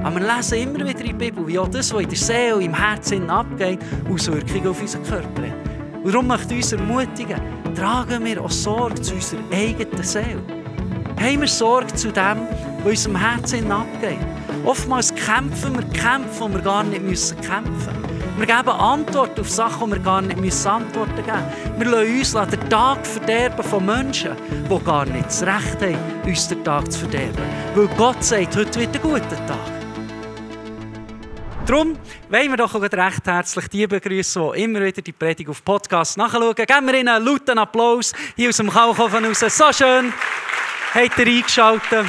Aber wir lesen immer wieder in der Bibel, wie auch das, was in der Seele, im Herzen abgeht, Auswirkungen auf unseren Körper hat. Und darum möchte ich uns ermutigen, tragen wir auch Sorge zu unserer eigenen Seele. Haben wir Sorge zu dem, was in unserem Herzen abgeht. Oftmals kämpfen wir Kämpfe, die wir gar nicht kämpfen müssen. Wir geben Antworten auf Sachen, die wir gar nicht Antworten geben müssen. Wir lassen uns den Tag verderben von Menschen, die gar nicht das Recht haben, uns den Tag zu verderben. Weil Gott sagt, heute wird ein guter Tag. Darum wollen wir doch auch recht herzlich die begrüßen, die immer wieder die Predigt auf Podcast nachschauen. Geben wir ihnen einen lauten Applaus hier aus dem Kalkofen raus. So schön habt ihr eingeschaltet.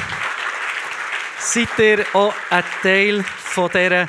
Seid ihr auch ein Teil von dieser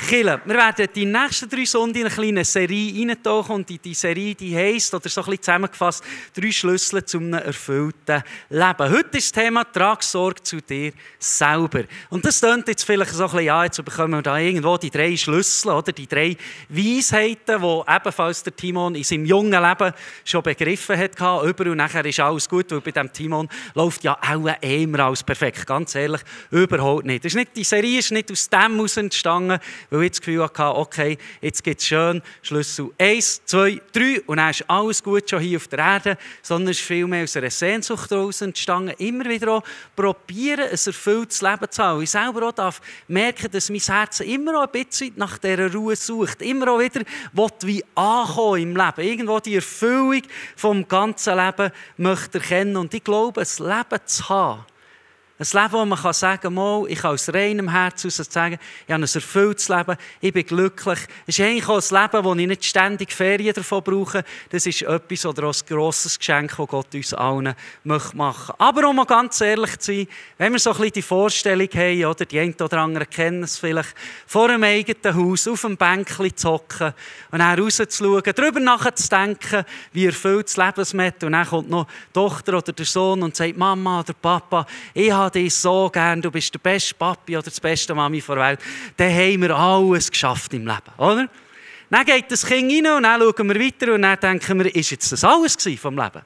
Kirche. Wir werden die nächsten 3 Sonntage in eine kleine Serie eintauchen und die Serie die heisst, oder so ein bisschen zusammengefasst, 3 Schlüssel zu einem erfüllten Leben. Heute ist das Thema «Trag Sorge zu dir selber». Und das klingt jetzt vielleicht so ein bisschen, ja, jetzt bekommen wir da irgendwo die 3 Schlüssel, oder die 3 Weisheiten, die ebenfalls der Timon in seinem jungen Leben schon begriffen hat, und nachher ist alles gut, weil bei diesem Timon läuft ja auch immer alles perfekt. Ganz ehrlich, überhaupt nicht. Die Serie ist nicht aus dem heraus entstanden, weil ich das Gefühl hatte, okay, jetzt gibt es schön Schlüssel 1, 2, 3 und dann ist alles gut schon hier auf der Erde, sondern es ist vielmehr aus einer Sehnsucht daraus entstanden, immer wieder auch probieren, ein erfülltes Leben zu haben. Ich selber auch darf merken, dass mein Herz immer auch ein bisschen nach dieser Ruhe sucht, immer auch wieder wie ankommen im Leben, irgendwo die Erfüllung vom ganzen Leben möchte erkennen und ich glaube, ein Leben zu haben, ein Leben, wo man sagen kann, ich kann aus reinem Herzen sagen, ich habe ein erfülltes Leben, ich bin glücklich. Es ist eigentlich auch ein Leben, wo ich nicht ständig Ferien davon brauche. Das ist etwas oder auch ein grosses Geschenk, das Gott uns allen machen möchte. Aber um mal ganz ehrlich zu sein, wenn wir so ein bisschen die Vorstellung haben, oder die einen oder anderen kennen es vielleicht, vor einem eigenen Haus auf einem Bänkchen zu hocken und dann rauszuschauen, darüber nachzudenken, wie erfüllt das Leben ist. Und dann kommt noch die Tochter oder der Sohn und sagt, Mama oder Papa, ich habe dich so gern, du bist der beste Papi oder die beste Mami der Welt, dann haben wir alles geschafft im Leben, oder? Dann geht das Kind rein und dann schauen wir weiter und dann denken wir, ist jetzt das alles vom Leben?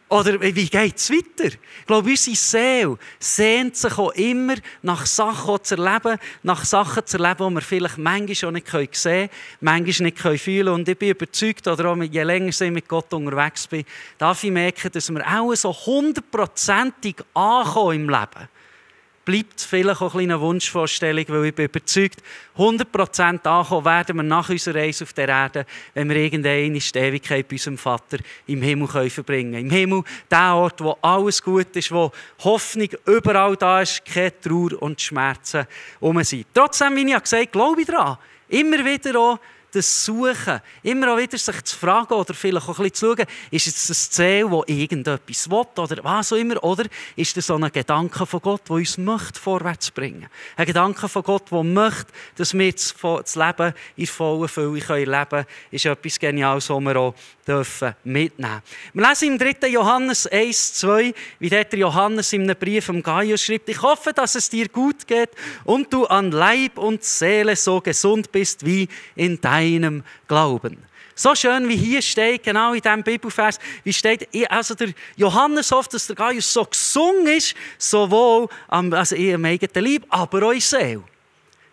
Oder wie geht es weiter? Ich glaube, unsere Seele sehnt sich auch immer nach Sachen zu erleben, die wir vielleicht manchmal schon nicht sehen können, manchmal nicht fühlen können. Und ich bin überzeugt, oder auch je länger ich mit Gott unterwegs bin, darf ich merken, dass wir auch so 100%ig ankommen im Leben. Bleibt vielleicht auch eine Wunschvorstellung, weil ich bin überzeugt, 100% ankommen werden wir nach unserer Reise auf der Erde, wenn wir irgendeine Ewigkeit bei unserem Vater im Himmel verbringen können. Im Himmel, der Ort, wo alles gut ist, wo Hoffnung überall da ist, keine Trauer und Schmerzen sind. Trotzdem, wie ich gesagt habe, glaube ich daran, immer wieder auch das Suchen, immer auch wieder sich zu fragen oder vielleicht auch ein bisschen zu schauen, ist es das Ziel, das irgendetwas will oder was auch immer, oder ist das so ein Gedanke von Gott, der uns möchte vorwärts bringen? Ein Gedanke von Gott, der möchte, dass wir das Leben in voller Fülle leben können, ist etwas Geniales, was wir auch mitnehmen dürfen. Wir lesen im 3. Johannes 1, 2, wie der Johannes in einem Brief am Gaius schreibt, ich hoffe, dass es dir gut geht und du an Leib und Seele so gesund bist wie in deinem Glauben. So schön, wie hier steht, genau in diesem Bibelvers, wie steht, also der Johannes hofft, dass der Gaius so gesund ist, sowohl in ihrem eigenen Leib, aber auch in Seele.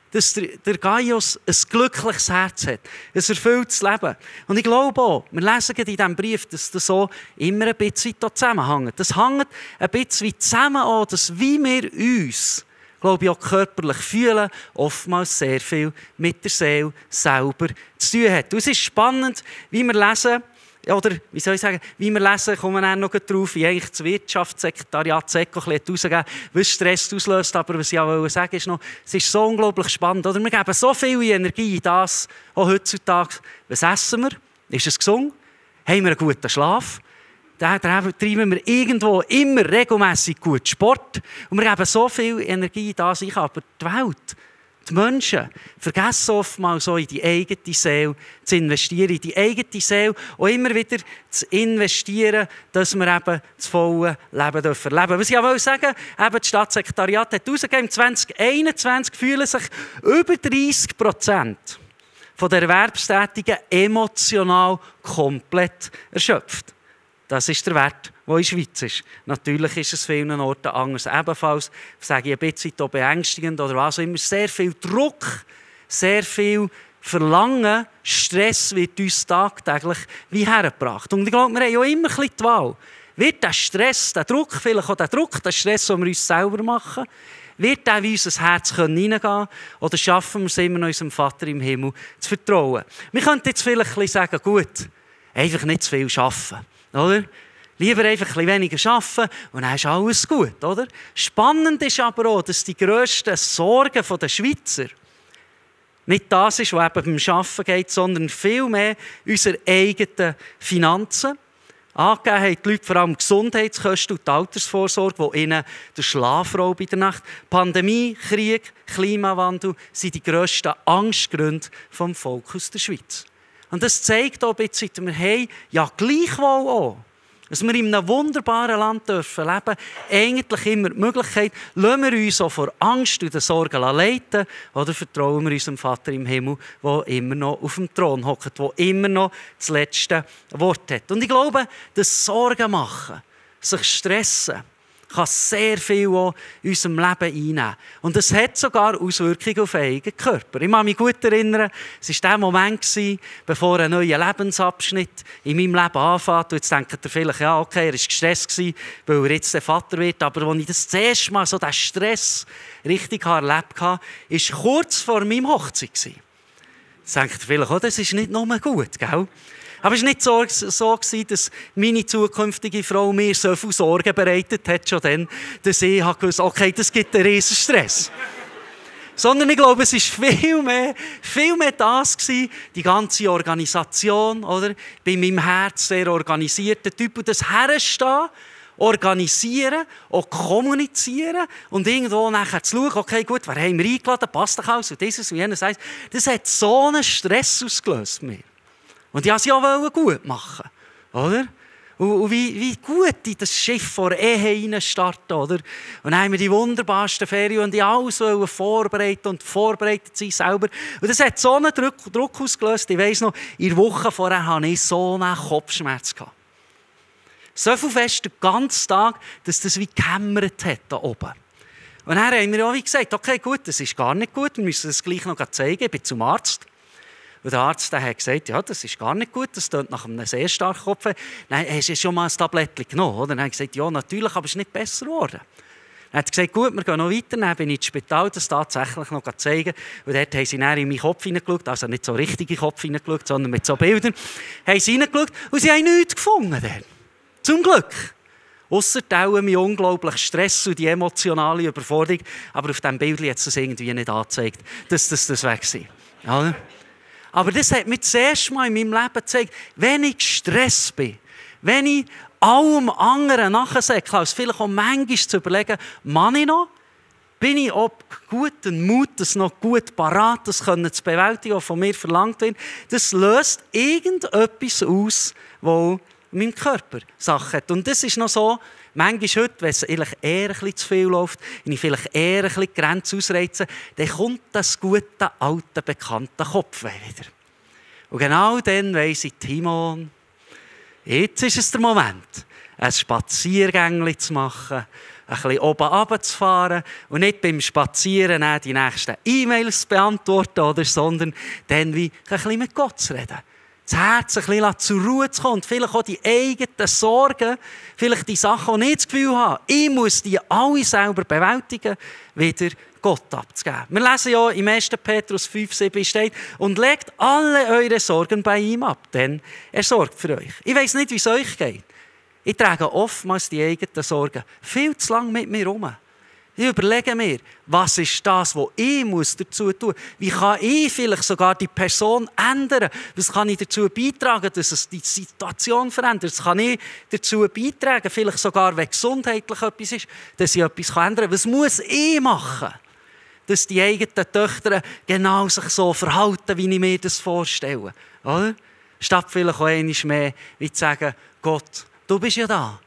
Dass der Gaius ein glückliches Herz hat, ein erfülltes Leben. Und ich glaube auch, wir lesen in diesem Brief, dass das so immer ein bisschen zusammenhängt. Das hängt ein bisschen zusammen an, dass wie wir uns, glaube ich, auch körperlich fühlen, oftmals sehr viel mit der Seele selber zu tun hat. Und es ist spannend, wie wir lesen, oder, wie soll ich sagen, wie wir lesen, kommen wir dann noch drauf, wie eigentlich das Wirtschaftssekretariat SECO herausgegeben, was Stress auslöst. Aber was ich auch sagen ist noch, es ist so unglaublich spannend. Oder? Wir geben so viel Energie in das, auch heutzutage. Was essen wir? Ist es gesund? Haben wir einen guten Schlaf? Da treiben wir irgendwo immer regelmässig gut Sport. Und wir geben so viel Energie in das, aber die Welt, die Menschen vergessen oftmals so in die eigene Seele zu investieren, in die eigene Seele und immer wieder zu investieren, dass wir eben das volle Leben erleben dürfen. Was ich auch sagen will, eben das Staatssekretariat hat herausgegeben, 2021 fühlen sich über 30% der Erwerbstätigen emotional komplett erschöpft. Das ist der Wert, der in der Schweiz ist. Natürlich ist es vielen Orten anders. Ebenfalls, sage ich ein bisschen beängstigend oder was auch immer, sehr viel Druck, sehr viel Verlangen, Stress wird uns tagtäglich wie hergebracht. Und ich glaube, wir haben ja immer ein bisschen die Wahl. Wird der Stress, der Druck, vielleicht auch der Druck, der Stress, den wir uns selber machen, wird der in unser Herz hineingehen können? Oder schaffen wir es immer noch, unserem Vater im Himmel zu vertrauen? Wir könnten jetzt vielleicht ein bisschen sagen, gut, einfach nicht zu viel arbeiten, oder? Lieber einfach ein bisschen weniger arbeiten und dann ist alles gut, oder? Spannend ist aber auch, dass die grössten Sorgen der Schweizer nicht das ist, was eben beim Arbeiten geht, sondern vielmehr unsere eigenen Finanzen. Angegeben haben die Leute vor allem Gesundheitskosten und die Altersvorsorge, die ihnen der Schlafraum bei der Nacht. Pandemie, Krieg, Klimawandel sind die grössten Angstgründe des Volkes aus der Schweiz. Und das zeigt auch ein bisschen, wir haben ja gleichwohl auch, dass wir in einem wunderbaren Land dürfen leben, eigentlich immer die Möglichkeit, lassen wir uns auch vor Angst und den Sorgen leiten oder vertrauen wir unserem Vater im Himmel, der immer noch auf dem Thron hockt, der immer noch das letzte Wort hat. Und ich glaube, das Sorgen machen, sich stressen, kann sehr viel auch in unserem Leben einnehmen. Und es hat sogar Auswirkungen auf den eigenen Körper. Ich kann mich gut erinnern, es war der Moment, bevor ein neuer Lebensabschnitt in meinem Leben anfängt. Und jetzt denkt ihr vielleicht, ja, okay, er war gestresst, weil er jetzt der Vater wird. Aber als ich das erste Mal so diesen Stress richtig erlebt habe, war kurz vor meinem Hochzeit. Jetzt denkt ihr vielleicht, oh, das ist nicht nur gut, gell? Aber es war nicht so, dass meine zukünftige Frau mir so viel Sorgen bereitet hat, schon dann, dass ich wusste, okay, das gibt einen riesen Stress. Sondern ich glaube, es war viel mehr das gewesen, die ganze Organisation, oder? Bei meinem Herz sehr organisierter Typ. Und das Herstehen, organisieren, auch kommunizieren und irgendwo nachher zu schauen, okay, gut, wer haben wir eingeladen, passt doch alles und dieses und jenes. Das hat so einen Stress ausgelöst mir. Und ich wollte es ja gut machen, oder? Und wie gut in das Schiff vor Ehe starten, oder? Und dann haben wir die wunderbarsten Ferien und ich alles vorbereiten und vorbereitet sein selber. Und das hat so einen Druck ausgelöst. Ich weiss noch, in der Woche vorher hatte ich so einen Kopfschmerz. So viel fest den ganzen Tag, dass das wie gehämmert hat da oben. Und dann haben wir auch wie gesagt, okay, gut, das ist gar nicht gut, wir müssen das gleich noch zeigen. Ich bin zum Arzt. Und der Arzt hat gesagt, ja, das ist gar nicht gut, das klingt nach einem sehr starken Kopf. Nein, hast du schon mal ein Tablettchen genommen? Oder? Dann hat er gesagt, ja, natürlich, aber es ist nicht besser geworden. Dann hat er gesagt, gut, wir gehen noch weiter. Dann bin ich ins Spital, das tatsächlich noch zeigen. Und dort haben sie dann in meinen Kopf hineingeschaut, also nicht so richtig in den Kopf hineingeschaut, sondern mit so Bildern. Haben sie hineingeschaut und sie haben nichts gefunden. Dort. Zum Glück. Ausser mein unglaublichen Stress und die emotionale Überforderung. Aber auf diesem Bild hat es das irgendwie nicht angezeigt, dass das weg ist. Ja. Aber das hat mir das erste Mal in meinem Leben gezeigt, wenn ich gestresst bin, wenn ich allem anderen nachsäcke, als vielleicht auch manchmal zu überlegen, Mann ich noch? Bin ich ob guten Mut, das noch gut parat, das können zu bewältigen, was von mir verlangt wird? Das löst irgendetwas aus, was meinem Körper Sache hat. Und das ist noch so, manchmal heute, wenn es eher ein bisschen zu viel läuft, wenn ich vielleicht eher ein bisschen die Grenze ausreize, dann kommt das gute, alte, bekannte Kopfweh wieder. Und genau dann weiss ich, Timon, jetzt ist es der Moment, ein Spaziergängchen zu machen, ein bisschen oben runterzufahren und nicht beim Spazieren die nächsten E-Mails zu beantworten, oder, sondern dann wie ein bisschen mit Gott zu reden. Das Herz ein bisschen zur Ruhe zu kommen und vielleicht auch die eigenen Sorgen, vielleicht die Sachen, die ich das Gefühl habe, ich muss die alle selber bewältigen, wieder Gott abzugeben. Wir lesen ja im 1. Petrus 5,7 steht, und legt alle eure Sorgen bei ihm ab, denn er sorgt für euch. Ich weiss nicht, wie es euch geht. Ich trage oftmals die eigenen Sorgen viel zu lange mit mir herum. Ich überlege mir, was ist das, was ich dazu tun muss? Wie kann ich vielleicht sogar die Person ändern? Was kann ich dazu beitragen, dass es die Situation verändert? Was kann ich dazu beitragen, vielleicht sogar, wenn gesundheitlich etwas ist, dass ich etwas ändern kann? Was muss ich machen, dass die eigenen Töchter genau sich so verhalten, wie ich mir das vorstelle? Oder? Statt vielleicht auch einmal mehr, wie zu sagen, Gott, du bist ja da.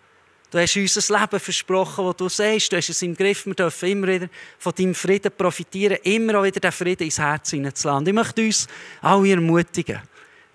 Du hast uns ein Leben versprochen, das du sagst, du hast es im Griff. Wir dürfen immer wieder von deinem Frieden profitieren, immer auch wieder den Frieden ins Herz hineinzulassen. Ich möchte uns alle ermutigen.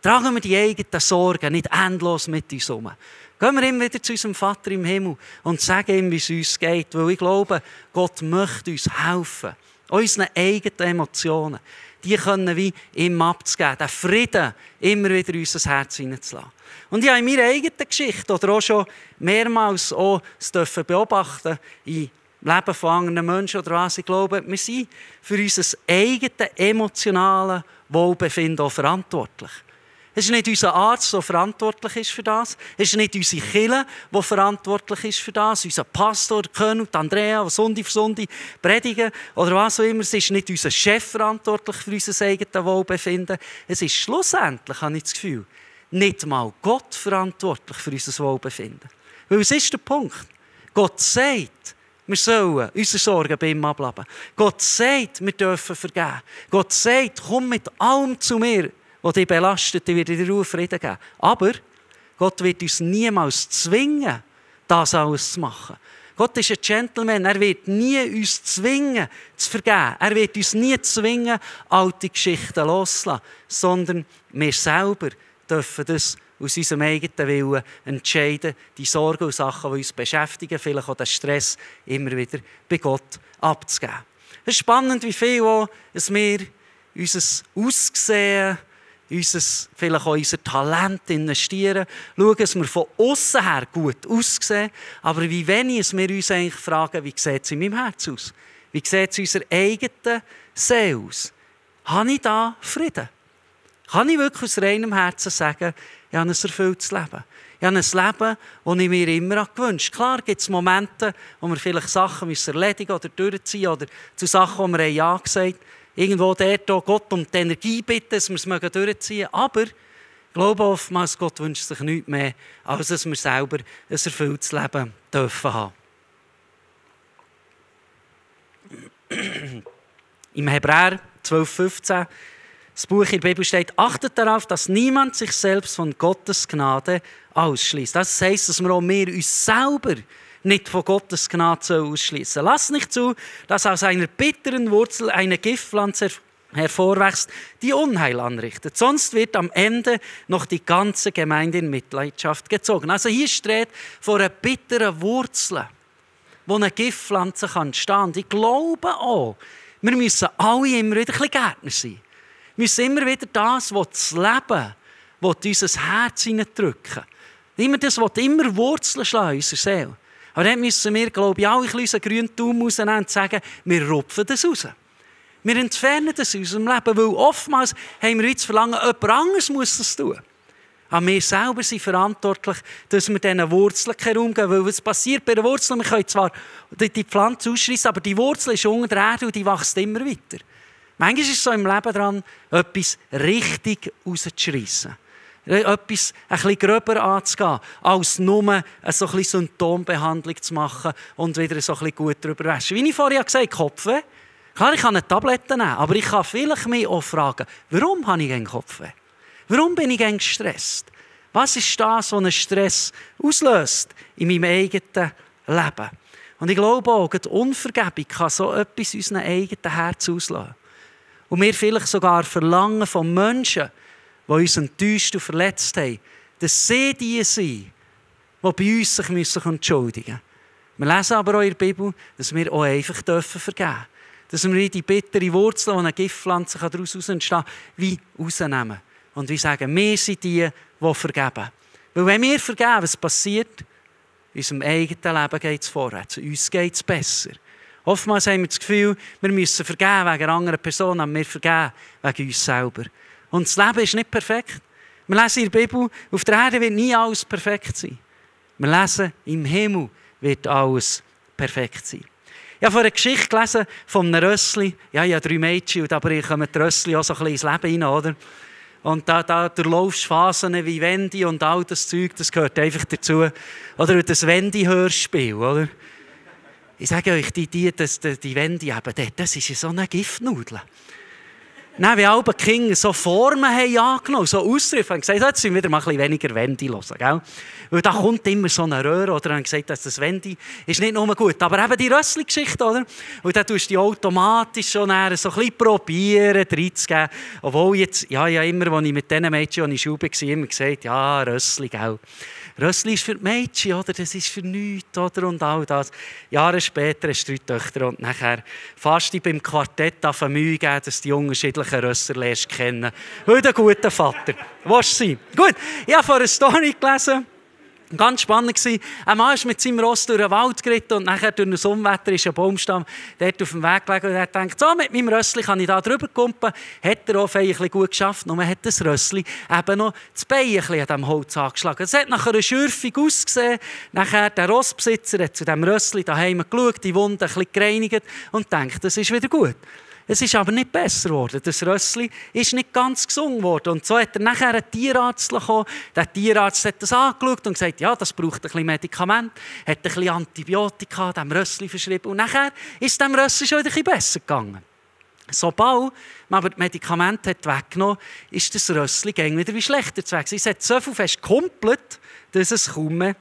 Tragen wir die eigenen Sorgen nicht endlos mit uns herum. Gehen wir immer wieder zu unserem Vater im Himmel und sagen ihm, wie es uns geht. Weil ich glaube, Gott möchte uns helfen. Unseren eigenen Emotionen. Die können wie ihm abzugeben. Den Frieden immer wieder in unser Herz hineinzulassen. Und ich habe in meiner eigenen Geschichte oder auch schon mehrmals es beobachten im Leben von anderen Menschen oder was. Ich glaube, wir sind für unser eigenes emotionales Wohlbefinden auch verantwortlich. Es ist nicht unser Arzt, der verantwortlich ist für das. Es ist nicht unsere Kirche, die verantwortlich ist für das. Unser Pastor, König, Andrea, die Sonntag für Sonntag predigen oder was auch immer. Es ist nicht unser Chef verantwortlich für unser eigenes Wohlbefinden. Es ist schlussendlich, habe ich das Gefühl, nicht mal Gott verantwortlich für unser Wohlbefinden. Weil es ist der Punkt. Gott sagt, wir sollen unsere Sorgen bei ihm abladen. Gott sagt, wir dürfen vergeben. Gott sagt, komm mit allem zu mir, was dich belastet, ich werde dir Ruhe Frieden geben. Aber Gott wird uns niemals zwingen, das alles zu machen. Gott ist ein Gentleman. Er wird nie uns zwingen, zu vergeben. Er wird uns nie zwingen, alte Geschichten loszulassen. Sondern wir selber dürfen das aus unserem eigenen Willen entscheiden, die Sorgen und Sachen, die uns beschäftigen, vielleicht auch den Stress, immer wieder bei Gott abzugeben. Es ist spannend, wie viel auch, dass wir unser Aussehen, vielleicht auch unser Talent investieren, schauen, dass wir von außen her gut aussehen, aber wie wenig wir uns eigentlich fragen, wie sieht es in meinem Herz aus? Wie sieht es in unserer eigenen Seele aus? Habe ich da Frieden? Kann ich wirklich aus reinem Herzen sagen, ich habe ein erfülltes Leben? Ich habe ein Leben, das ich mir immer gewünscht habe. Klar gibt es Momente, wo wir vielleicht Sachen erledigen oder durchziehen oder zu Sachen, die wir Ja gesagt haben. Irgendwo dort auch Gott um die Energie bitten, dass wir es durchziehen mögen. Aber ich glaube oftmals, Gott wünscht sich nichts mehr, als dass wir selber ein erfülltes Leben dürfen haben. Im Hebräer 12,15, das Buch in der Bibel steht, achtet darauf, dass niemand sich selbst von Gottes Gnade ausschließt. Das heisst, dass wir auch uns selber nicht von Gottes Gnade ausschließen. Lass nicht zu, dass aus einer bitteren Wurzel eine Giftpflanze hervorwächst, die Unheil anrichtet. Sonst wird am Ende noch die ganze Gemeinde in Mitleidenschaft gezogen. Also hier steht vor einer bitteren Wurzel, wo eine Giftpflanze entstehen kann. Und ich glaube auch, wir müssen alle immer wieder ein bisschen Gärtner sein. Wir müssen immer wieder das Leben, das unser Herz hineindrücken. Immer das, was immer Wurzeln schlagen in unserer Seele. Aber dann müssen wir, glaube ich, alle unseren grünen Daumen rausnehmen und sagen, wir rupfen das raus. Wir entfernen das in unserem Leben, weil oftmals haben wir jetzt verlangen, jemand anderes muss das tun. Aber wir selber sind verantwortlich, dass wir diesen Wurzeln keinen Raum geben. Weil was passiert bei den Wurzeln? Wir können zwar die Pflanze ausschreissen, aber die Wurzel ist unter der Erde und die wächst immer weiter. Manchmal ist es so im Leben dran, etwas richtig rauszuschreissen. Etwas ein bisschen gröber anzugehen, als nur so ein bisschen Symptombehandlung zu machen und wieder so ein bisschen gut drüber waschen. Wie ich vorher gesagt habe, Kopfweh. Klar, ich kann eine Tablette nehmen, aber ich kann vielleicht mich auch fragen, warum habe ich Kopfweh? Warum bin ich gestresst? Was ist das, was einen Stress auslöst in meinem eigenen Leben? Und ich glaube auch, die Unvergebung kann so etwas in unserem eigenen Herz auslösen. Und wir vielleicht sogar verlangen von Menschen, die uns enttäuscht und verletzt haben, dass sie die sind, die bei uns sich entschuldigen müssen. Wir lesen aber auch in der Bibel, dass wir auch einfach vergeben dürfen. Dass wir die bittere Wurzel, die eine Giftpflanze daraus entstehen kann, wie rausnehmen. Und wir sagen, wir sind die vergeben. Weil wenn wir vergeben, was passiert? In unserem eigenen Leben geht es vorwärts. Uns geht es besser. Oftmals haben wir das Gefühl, wir müssen vergeben wegen einer anderen Person, aber wir vergeben wegen uns selber. Und das Leben ist nicht perfekt. Wir lesen in der Bibel, auf der Erde wird nie alles perfekt sein. Wir lesen, im Himmel wird alles perfekt sein. Ich habe vor einer Geschichte gelesen von einem Rössli. Ja, ich habe 3 Mädchen, aber ich komme die Rössli auch so ein bisschen ins Leben rein, oder? Und da durchlaufst Phasen wie Wendy und all das Zeug, das gehört einfach dazu. Oder das Wendy-Hörspiel, oder? Ich sage euch, die Wendy eben, das ist so eine Giftnudel. Dann, wie alle Kinder so Formen haben angenommen, so Ausrufe, haben gesagt, jetzt sind wir wieder mal ein bisschen weniger Wendy hören, gell? Weil da kommt immer so eine Röhre, oder? Haben gesagt, dass das Wendy ist nicht nur gut, aber eben die Rössli-Geschichte, oder? Und dann tust du die automatisch schon so ein bisschen probieren, reinzugeben. Obwohl jetzt, ja, immer, als ich mit diesen Mädchen in der Schule war, immer gesagt, ja, Rössli, gell? Rössli ist für die Mädchen, oder? Das ist für nichts, oder? Und all das. Jahre später hast du 3 Töchter und nachher fast dich beim Quartett auf Mühe geben, dass die unterschiedlichen Rösser lernst kennen. Weil du ein guter Vater willst sein. Gut, ich habe vorhin eine Story gelesen. Ganz spannend war, ein Mann ist mit seinem Ross durch den Wald geritten und nachher durch ein Unwetter ist ein Baumstamm dort auf dem Weg gelegen und er denkt, so, mit meinem Rössli kann ich da drüber kumpen. Hat er auch ein bisschen gut geschafft, nur hat das Rössli eben noch das Bein ein bisschen an diesem Holz angeschlagen. Es hat nach einer Schürfung ausgesehen. Nachher der Rossbesitzer hat zu diesem Rössli daheim geschaut, die Wunde ein bisschen gereinigt und denkt, das ist wieder gut. Es ist aber nicht besser geworden. Das Rössli ist nicht ganz gesund worden. Und so hat er nachher einen Tierarzt bekommen. Der Tierarzt hat das angeschaut und gesagt, ja, das braucht ein bisschen Medikament. Hat ein bisschen Antibiotika dem Rössli verschrieben. Und nachher ist es dem Rössli schon wieder ein bisschen besser gegangen. Sobald man aber die Medikamente weggenommen hat, ist das Rössli wieder wie schlechter zu werden. Es hat so viel fest gekumpelt, dass es kaum mehr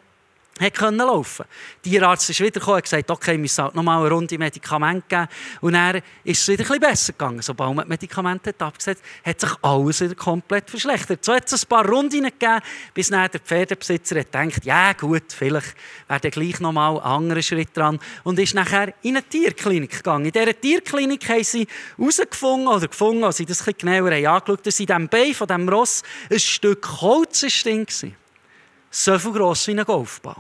laufen konnte. Der Tierarzt ist wieder gekommen und gesagt, okay, wir müssen halt noch mal eine Runde Medikamente geben. Und dann ist es wieder ein bisschen besser gegangen. Sobald man die Medikamente abgesetzt hat sich alles wieder komplett verschlechtert. So hat es ein paar Runden gegeben, bis dann der Pferdebesitzer hat gedacht, ja gut, vielleicht wäre dann gleich noch mal ein anderer Schritt dran. Und ist nachher in eine Tierklinik gegangen. In dieser Tierklinik haben sie herausgefunden, als sie das ein bisschen genauer angeschaut haben, dass in diesem Bein von diesem Ross ein Stück Holz drin war. So viel gross wie ein Golfball.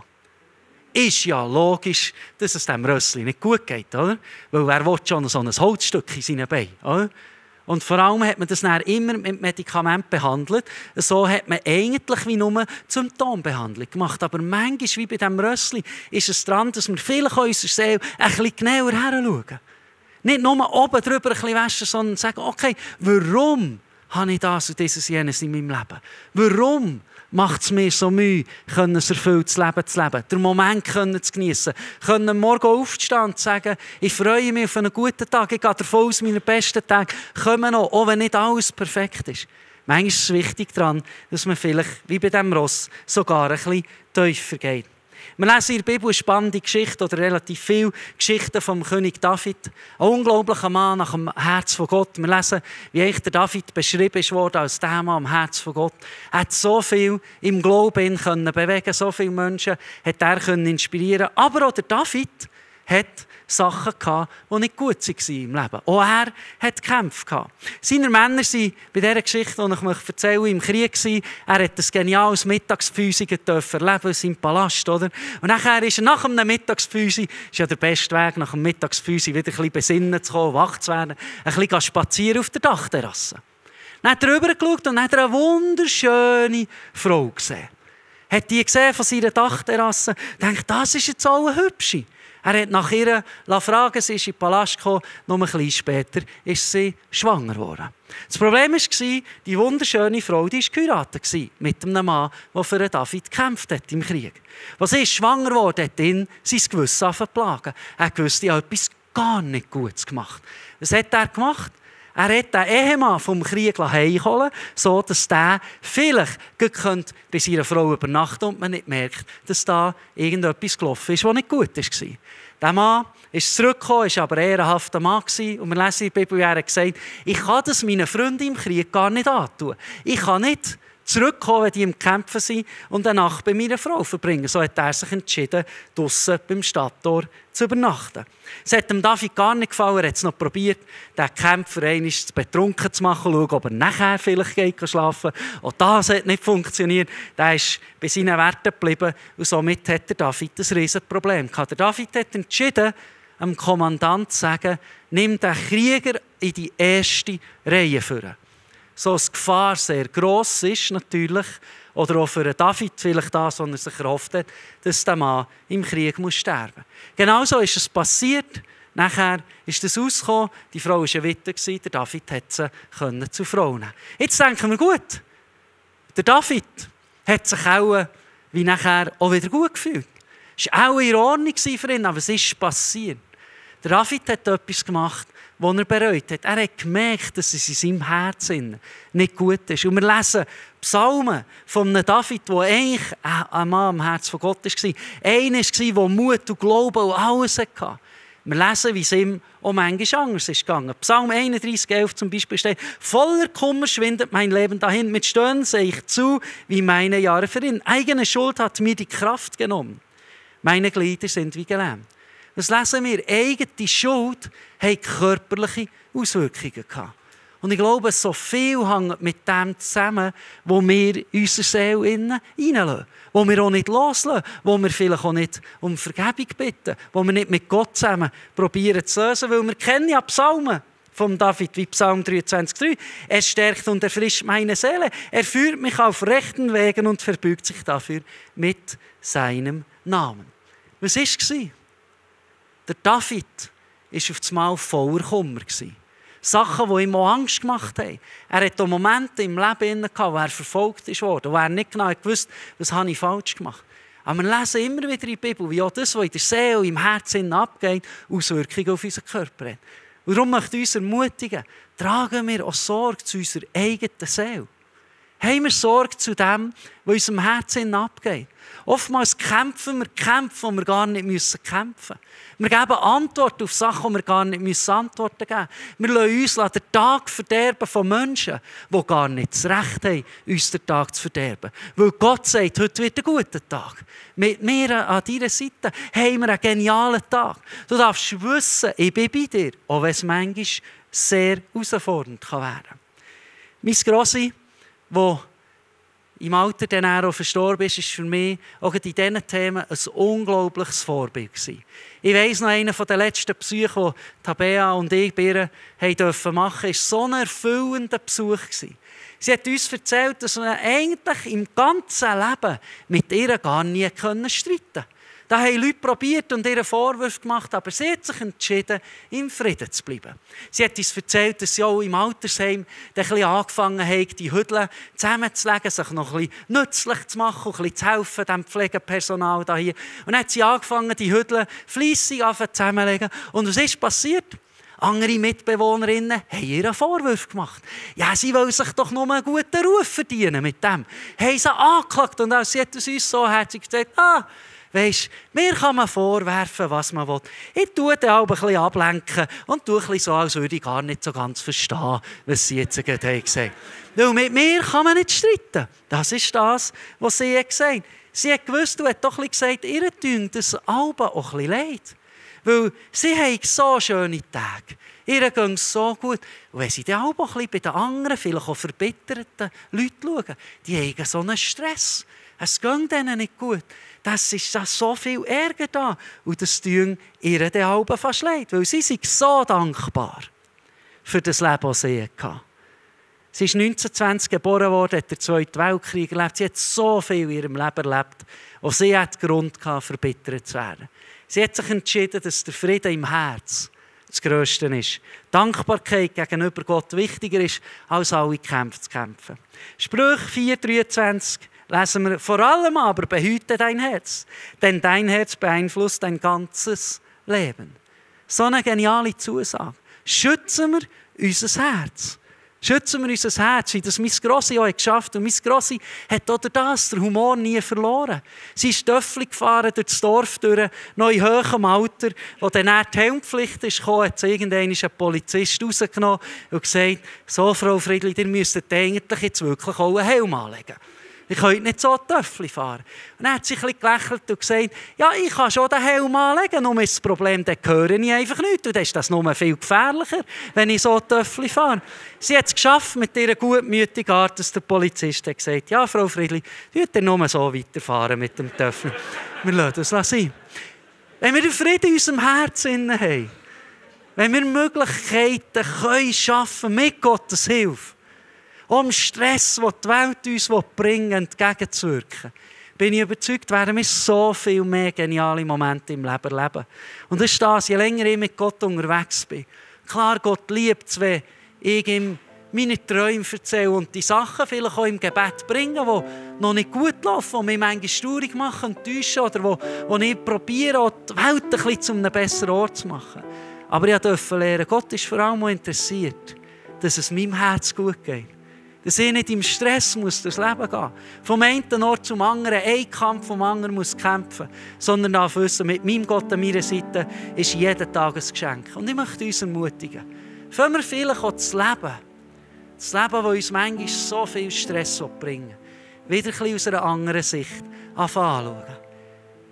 Ist ja logisch, dass es dem Rössli nicht gut geht, oder? Weil wer will schon so ein Holzstück in seinen Beinen, oder? Und vor allem hat man das dann immer mit Medikamenten behandelt. So hat man eigentlich wie nur Symptombehandlung gemacht. Aber manchmal, wie bei diesem Rössli, ist es daran, dass wir vielleicht an unserer Seele ein bisschen genauer hinschauen. Nicht nur oben drüber ein bisschen waschen, sondern sagen, okay, warum habe ich das und dieses jenes in meinem Leben? Warum macht es mir so Mühe, ein erfülltes Leben zu leben, den Moment zu geniessen, können morgen aufstehen und sagen, ich freue mich auf einen guten Tag, ich gehe davon aus, meine besten Tage kommen noch, auch wenn nicht alles perfekt ist. Manchmal ist es wichtig daran, dass man vielleicht, wie bei diesem Ross, sogar ein bisschen tiefer geht. Wir lesen in der Bibel eine spannende Geschichte oder relativ viele Geschichten vom König David. Ein unglaublicher Mann nach dem Herz von Gott. Wir lesen, wie eigentlich der David beschrieben wurde als der Mann am Herz von Gott. Er hat so viel im Glauben bewegen, so viele Menschen hat er inspirieren. Aber auch der David hat Sachen gehabt, die nicht gut waren im Leben. Auch er hat Kämpfe gehabt. Seine Männer waren bei dieser Geschichte, die ich euch erzähle, im Krieg. Er hat ein geniales Mittagsfeusi erleben in seinem Palast. Oder? Und nachher ist er nach einem Mittagsfeusi, ist ja der beste Weg, nach dem Mittagsfeusi wieder ein bisschen besinnen zu kommen, wach zu werden, ein bisschen spazieren auf der Dachterrasse. Dann hat er rübergeschaut und hat eine wunderschöne Frau gesehen. Hat die gesehen von seiner Dachterrasse und dachte, das ist jetzt auch eine hübsche. Er hat nach ihr fragen, sie ist in den Palast gekommen, noch ein bisschen später ist sie schwanger geworden. Das Problem war, die wunderschöne Frau, die war geheiratet mit einem Mann, der für David gekämpft hat im Krieg. Als sie schwanger wurde, hat ihn sein Gewissen plagen. Er wusste, er hat etwas gar nicht Gutes gemacht. Was hat er gemacht? Er hat den Ehemann vom Krieg heimgeholt, so dass der vielleicht bei seiner Frau übernachten und man nicht merkt, dass da irgendetwas gelaufen ist, was nicht gut war. Der Mann ist zurückgekommen, war aber ein ehrenhafter Mann. Und wir lesen in der Bibel, er hat gesagt, ich kann das meinen Freunden im Krieg gar nicht antun. Ich kann nicht zurückkommen, wenn die im Kämpfen sind und eine Nacht bei meiner Frau verbringen. So hat er sich entschieden, draussen beim Stadttor zu übernachten. Es hat dem David gar nicht gefallen, er hat es noch probiert, den Kämpfer einmal zu betrunken zu machen, schauen, ob er nachher vielleicht schlafen kann. Auch das hat nicht funktioniert. Der ist bei seinen Werten geblieben und somit hat der David ein riesiges Problem gehabt. Der David hat entschieden, dem Kommandant zu sagen, nimm den Krieger in die erste Reihe führen. So dass die Gefahr sehr gross ist, natürlich, oder auch für David vielleicht das, was er sich erhofft hat, dass der Mann im Krieg sterben muss. Genauso ist es passiert. Nachher ist das rausgekommen, die Frau war eine Witwe, der David konnte sie zur Frau nehmen. Jetzt denken wir, gut, der David hat sich auch wie nachher auch wieder gut gefühlt. Es war auch in Ordnung für ihn, aber es ist passiert. Der David hat etwas gemacht, was er bereut hat. Er hat gemerkt, dass es in seinem Herzen nicht gut ist. Und wir lesen Psalmen von einem David, der eigentlich ein Mann am Herzen von Gott war. Einer war, der Mut und Glauben und alles hatte. Wir lesen, wie es ihm auch manchmal anders ist gegangen. Psalm 31,11 zum Beispiel steht: Voller Kummer schwindet mein Leben dahin, mit Stöhnen sehe ich zu, wie meine Jahre verrinnen. Eigene Schuld hat mir die Kraft genommen. Meine Glieder sind wie gelähmt. Das lesen wir. Eigene Schuld hat körperliche Auswirkungen gehabt. Und ich glaube, so viel hängt mit dem zusammen, wo wir in unsere Seele hineinlassen. Wo wir auch nicht loslassen. Wo wir vielleicht auch nicht um Vergebung bitten. Wo wir nicht mit Gott zusammen probieren zu lösen. Weil wir kennen ja Psalmen von David, wie Psalm 23,3. Er stärkt und erfrischt meine Seele. Er führt mich auf rechten Wegen und verbeugt sich dafür mit seinem Namen. Was war es? Der David war auf einmal voller Kummer. Sachen, die ihm auch Angst gemacht haben. Er hatte Momente im Leben gehabt, wo er verfolgt wurde, wo er nicht genau wusste, was habe ich falsch gemacht. Aber wir lesen immer wieder in der Bibel, wie auch das, was in der Seele, im Herzen abgeht, Auswirkungen auf unseren Körper hat. Und darum möchte ich uns ermutigen, tragen wir auch Sorge zu unserer eigenen Seele. Haben wir Sorge zu dem, was in unserem Herzen abgeht. Oftmals kämpfen wir Kämpfe, die wir gar nicht kämpfen müssen. Wir geben Antworten auf Sachen, die wir gar nicht Antworten geben müssen. Wir lassen uns den Tag verderben von Menschen, die gar nicht das Recht haben, uns den Tag zu verderben. Weil Gott sagt, heute wird ein guter Tag. Mit mir an deiner Seite haben wir einen genialen Tag. Du darfst wissen, ich bin bei dir, auch wenn es manchmal sehr herausfordernd werden kann. Mein Grossi, der im Alter dann auch verstorben ist, war für mich auch in diesen Themen ein unglaubliches Vorbild gewesen. Ich weiss noch, einer der letzten Besuche, die Tabea und ich bei ihr machen durften, war so ein erfüllender Besuch gewesen. Sie hat uns erzählt, dass wir eigentlich im ganzen Leben mit ihr gar nie streiten konnten. Da haben Leute probiert und ihr Vorwürfe gemacht, aber sie hat sich entschieden, im Frieden zu bleiben. Sie hat uns erzählt, dass sie auch im Altersheim angefangen haben, die Hüdel zusammenzulegen, sich noch ein bisschen nützlich zu machen und ein bisschen zu helfen, dem Pflegepersonal hier. Und dann hat sie angefangen, die Hüdel fleissig zusammenzulegen. Und was ist passiert? Andere Mitbewohnerinnen haben ihr Vorwürfe gemacht. Ja, sie wollen sich doch nur einen guten Ruf verdienen mit dem. Haben sie angeklagt und sie hat es uns so herzlich gesagt, weisst, mir kann man vorwerfen, was man will. Ich tue dann auch ein bisschen ablenken und tue ein bisschen so, als würde ich gar nicht so ganz verstehen, was sie jetzt gerade haben gesagt. Weil mit mir kann man nicht streiten. Das ist das, was sie gesagt hat. Sie hat gewusst, du hast doch ein bisschen gesagt, ihr tut das Alben auch ein bisschen leid. Weil sie haben so schöne Tage. Ihr geht es so gut. Und wenn sie dann auch ein bisschen bei den anderen, vielleicht auch verbitterten Leuten schauen, die haben so einen Stress. Es geht ihnen nicht gut. Das ist so viel Ärger da. Und das tun ihr dann auch fast leid. Weil sie sind so dankbar für das Leben, das sie hatte. Sie ist 1920 geboren worden, hat den Zweiten Weltkrieg erlebt. Sie hat so viel in ihrem Leben erlebt. Und sie hat Grund gehabt, verbittert zu werden. Sie hat sich entschieden, dass der Frieden im Herz das Grösste ist. Dankbarkeit gegenüber Gott wichtiger ist, als alle Kämpfe zu kämpfen. Sprüche 4,23 lesen wir: Vor allem aber behüte dein Herz, denn dein Herz beeinflusst dein ganzes Leben. So eine geniale Zusage. Schützen wir unser Herz. Schützen wir unser Herz, wie das mein Grossi auch geschafft hat. Und mein Grossi hat auch das, den Humor nie verloren. Sie ist Töffel gefahren durch das Dorf, noch in hohem Alter. Als dann die Helmpflicht kam, hat sie irgendwann einen Polizist rausgenommen und gesagt, so Frau Friedli, ihr müsstet eigentlich jetzt wirklich auch einen Helm anlegen. Ich könnt nicht so Töffel fahren. Und dann hat sie ein bisschen gelächelt und gesagt, ja, ich kann schon den Helm anlegen, nur ist das Problem, dann höre ich einfach nicht. Und dann ist das nur viel gefährlicher, wenn ich so Töffel fahre. Sie hat es geschafft mit ihrer gutmütigen Art, dass der Polizist hat gesagt, ja, Frau Friedli, ihr nur so weiterfahren mit dem Töffel. Wir lassen das sein. Wenn wir den Frieden in unserem Herzen haben, wenn wir Möglichkeiten schaffen mit Gottes Hilfe, um Stress, den die Welt uns bringen will, entgegenzuwirken, bin ich überzeugt, werden wir so viel mehr geniale Momente im Leben erleben. Und das ist das, je länger ich mit Gott unterwegs bin. Klar, Gott liebt es, wenn ich ihm meine Träume erzähle und die Sachen vielleicht auch im Gebet bringen, die noch nicht gut laufen, die mich manchmal traurig machen und täuschen oder wo ich probiere, die Welt ein bisschen zu einem besseren Ort zu machen. Aber ich durfte lernen, Gott ist vor allem interessiert, dass es meinem Herz gut geht. Dass ich nicht im Stress muss durchs Leben gehen. Vom einen Ort zum anderen, ein Kampf vom anderen muss kämpfen. Sondern darf wissen, mit meinem Gott an meiner Seite ist jeden Tag ein Geschenk. Und ich möchte uns ermutigen. Fangen wir vielleicht auch das Leben. Das Leben, das uns manchmal so viel Stress bringen will. Wieder ein bisschen aus einer anderen Sicht anschauen.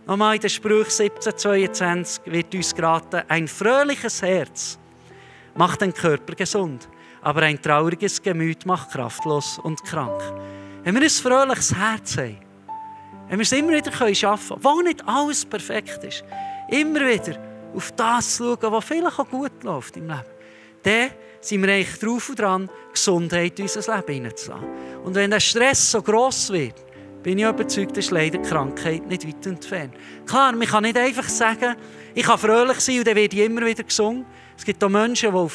Nochmal in den Sprüchen 17,22 wird uns geraten, ein fröhliches Herz macht den Körper gesund, aber ein trauriges Gemüt macht kraftlos und krank. Wenn wir ein fröhliches Herz haben, wenn wir es immer wieder schaffen können, wo nicht alles perfekt ist, immer wieder auf das schauen, was vielleicht auch gut läuft im Leben, dann sind wir eigentlich drauf und dran, Gesundheit in unser Leben hineinzulassen. Und wenn der Stress so gross wird, bin ich überzeugt, ist leider die Krankheit nicht weit entfernt. Klar, man kann nicht einfach sagen, ich kann fröhlich sein und dann werde ich immer wieder gesungen. Es gibt auch Menschen, die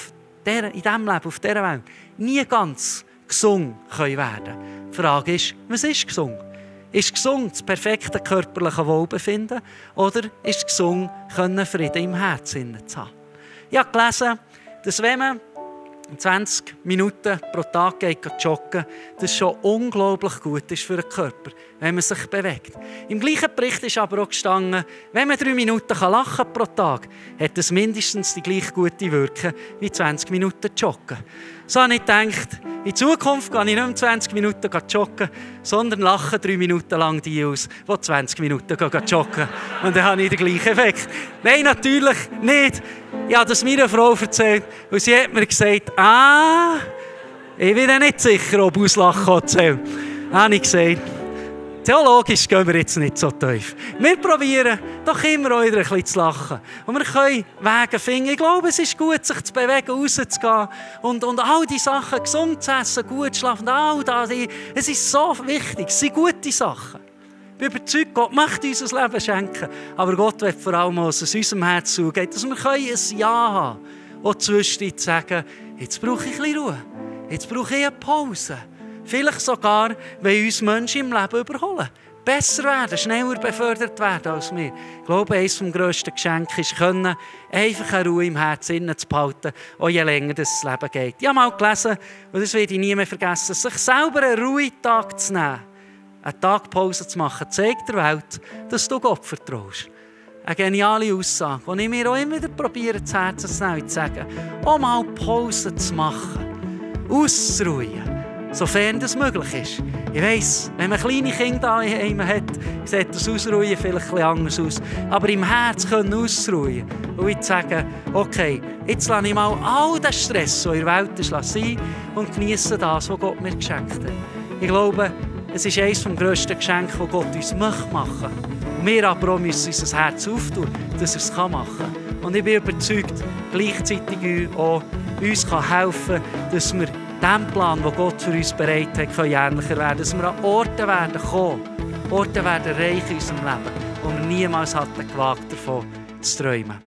in diesem Leben, auf dieser Welt, nie ganz gesungen werden können. Die Frage ist, was ist gesungen? Ist gesungen das perfekte körperliche Wohlbefinden oder ist gesungen, Frieden im Herzen zu haben? Ich habe gelesen, dass wenn man 20 Minuten pro Tag geht joggen, das schon unglaublich gut ist für den Körper, wenn man sich bewegt. Im gleichen Bericht ist aber auch gestanden, wenn man 3 Minuten lachen pro Tag, hat es mindestens die gleich gute Wirkung wie 20 Minuten joggen. So habe ich gedacht, in Zukunft gehe ich nicht mehr 20 Minuten joggen, sondern lache 3 Minuten lang die aus, die 20 Minuten joggen. Und dann habe ich den gleichen Effekt. Nein, natürlich nicht. Ich habe das meiner Frau erzählt und sie hat mir gesagt, ich bin nicht sicher, ob Auslachen zählt. Dann habe ich gesagt, theologisch gehen wir jetzt nicht so tief. Wir probieren doch immer auch wieder ein bisschen zu lachen. Und wir können Wege finden. Ich glaube, es ist gut, sich zu bewegen, rauszugehen und all die Sachen, gesund zu essen, gut zu schlafen, all das. Es ist so wichtig, es sind gute Sachen. Ich bin überzeugt, Gott möchte uns ein Leben schenken. Aber Gott will vor allem, dass es unserem Herz zugeht, dass wir ein Ja haben können. Und zwischendurch sagen, jetzt brauche ich ein bisschen Ruhe. Jetzt brauche ich eine Pause. Vielleicht sogar, wenn uns Menschen im Leben überholen. Besser werden, schneller befördert werden als wir. Ich glaube, eines der grössten Geschenke ist, einfach eine Ruhe im Herzen zu behalten, auch je länger das Leben geht. Ich habe mal gelesen, und das werde ich nie mehr vergessen, sich selber einen Ruhetag zu nehmen, eine Tagpause zu machen, zeigt der Welt, dass du Gott vertraust. Eine geniale Aussage, die ich mir auch immer wieder probiere, zu Herzen zu nehmen, zu sagen, auch mal Pause zu machen, auszuruhen, sofern das möglich ist. Ich weiss, wenn man kleine Kinder daheim hat, sieht das Ausruhen vielleicht etwas anders aus. Aber im Herz können ausruhen und ich sage, okay, jetzt lasse ich mal all den Stress, der in der Welt ist, sein und genieße das, was Gott mir geschenkt hat. Ich glaube, es ist eines der grössten Geschenke, die Gott uns machen möchte. Und wir aber auch müssen unser Herz auftun, dass er es machen kann. Und ich bin überzeugt, gleichzeitig auch uns helfen kann, dass wir dem Plan, den Gott für uns bereit hat, ähnlicher werden. Dass wir an Orte werden kommen, Orte werden reich in unserem Leben, wo wir niemals hatten gewagt, davon zu träumen.